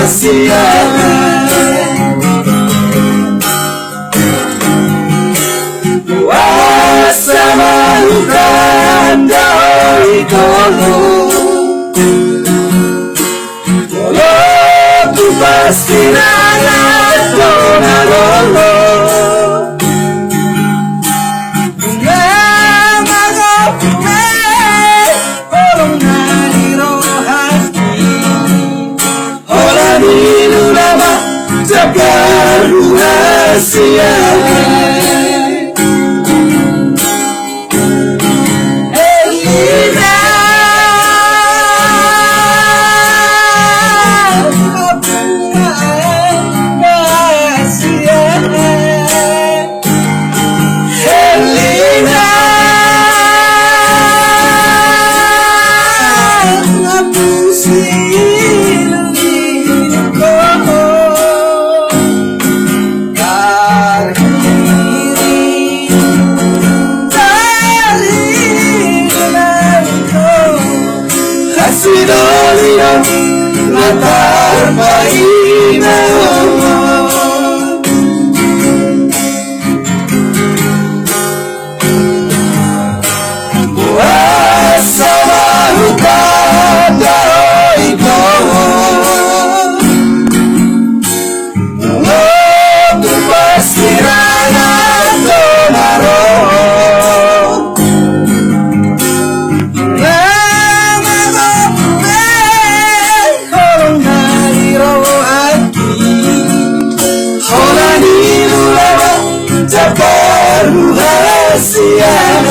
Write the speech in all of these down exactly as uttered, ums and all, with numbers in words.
Sian. Boasa ma hutanda ho i toho? Molo tung pasti na laho na lolo. Nunga mago pe holong na di rohangki. Holan i do na ma jangkar ruhasian. Elina. Elina. Hasidolion na tarpaina. Boasa ma hutanda ho i toho? Molo tung pasti na laho na lolo. Nunga mago pe holong na di rohangki. Holan i do na ma jangkar ruhasian.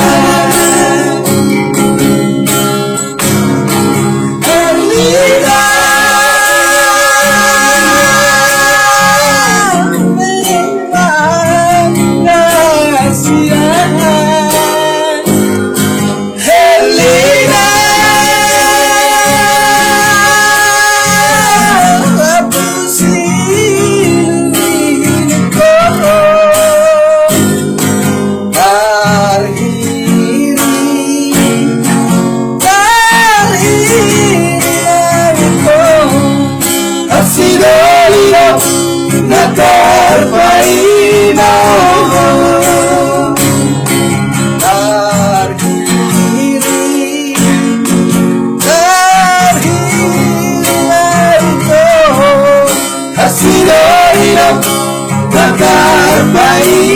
Elina. Elina. Tarhiri, tarhiri, hasidolion na tarpaina. Tarhiri, tarhiri, hasidolion na tarpaina.